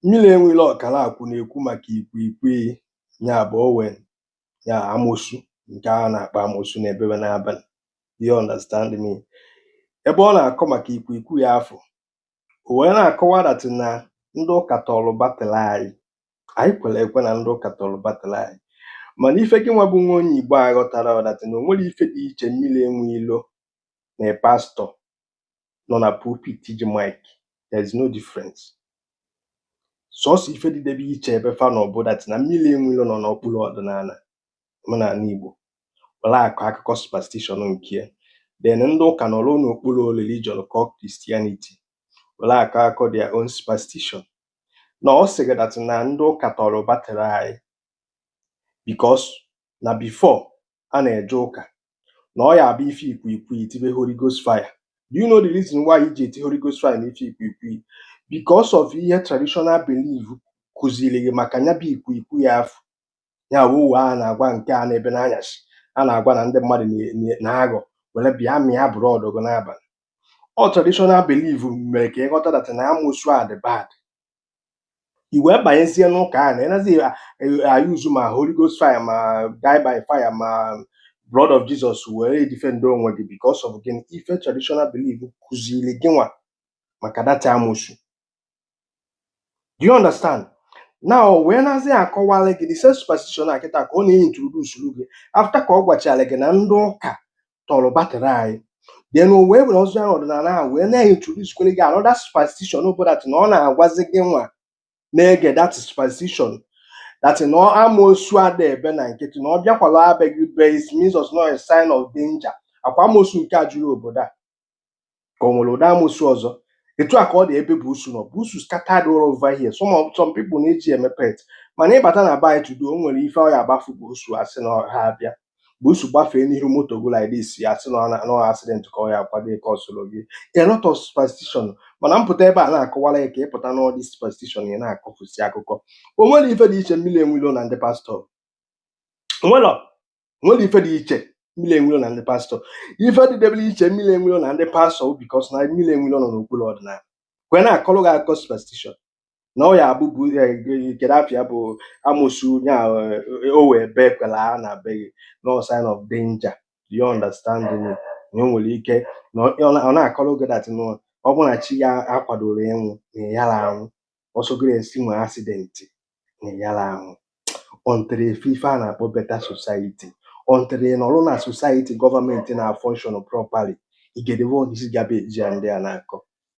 Mmiri enwilo ọkara akwụ na-ekwu maka ikwikwii, ya bụ owe ya amosu nke a na-akpọ amosu na-ebebe n'abalị. Do you understand me? Ebe ọ na-akọ maka ikwikwii afọ, o wee na-akọwa that na ndị ụka tọrọ battle anyị. Anyị kwere ekwe na ndị ụka tọrọ battle anyị, mana ife gị nwa bụ nwa onye Igbo a ghọtara that na o nwere ife dị iche mmiri enwe ilo na pastọ nọ na pulpit ji mic. There is no difference. Sọsọ ife dịdebe iche ebe fa nọ bụ that na mmiri enwe ilo nọ n'okpuru ọdịnala omenala Igbo were akọ akụkọ superstition nke ya, then ndị ụka nọrọ n'okpuru religion called Christianity were akọ akụkọ their own superstition. Na ọ sịrị that na ndị ụka tọrọ battle anyị because na before a na-eje ụka, na ọ ya abụ ife ikwikwii tibe Holy Ghost fire. Do you know the reason why iji eti Holy Ghost fire na ife ikwikwii? Because of ihe traditional belief kụziri gị maka ya bụ ikwikwii afọ ya bụ owe a na-agwa nke a na-ebe n'anyasị, a na-agwa na ndị mmadụ na-aghọ were bịa mịa blood gị n'abalị. Ọ traditional belief mere ka ịghọta that na amosu a dị bad. I wee banyezie n'ụka ahụ na ịnazi ayuzu ma Holy Ghost fire, ma die by fire, ma blood of Jesus were defend onwe gị. Because of gịnị? Ife traditional belief kụziri gị nwa maka that amosu. Do you understand now? Wee nazi akọwala gị the same superstition a kịta ka ọ na-introduce gị after ka ọ gwachara gị na ndị ụka tọrọ battle anyị. Then o wee were ọzọ ahụ ọdịnala ahụ wee na-introduce kwere gị another superstition bụ that na ọ na-agwazi gị nwa na-ege that superstition that na amoosu ada ebe na nkịtị, na ọ bịakwala abịaghị be, it means it's not a sign of danger. Akwa amoosu nke a juru obodo a ka o nwere ụdị amoosu ọzọ etu a ka ọ dị ebe busu nọ, busu scattered all over here. Some people na-eji eme pet, mana ịbata na be anyị today, o nwere ife ọ ya agbafu busu, asị na ha abịa busu gbafee n'ihu moto go like this, ya asị na ọ na accident ka ọ ya akwado ka ọ soro gị. A lot of superstition, mana mpụta ebe a na-akọwara ya ka ịpụta n'ọdị superstition ị na-akọfusi akụkọ. O nwere ife dị iche mmiri enwilo na ndị pastọ nwere nwere ife dị iche mmiri enwilo na ndị pastọ. Ife dịdebere iche mmiri enwilo na ndị pastọ because na mmiri enwilo nọ n'okpuru ọdịnala kwe na-akọrọ gị akụkọ superstition na ọ ya abụ bụ kedu afịa bụ amosu nya o wee bee kwela ha na be gị, no sign of danger. Do you understand me? Na o nwere ike na ọ na-akọrọ gị that no, ọ bụrụ na chi ya akwadoro ịnwụ na ịyara anwụ ọsọgoro esi nwee accident na ịyara anwụ until efe ife a na-akpọ better society, until ị nọrọ na society gọọmenti na function properly, igedebe all this garbage a ndị a na-akọ.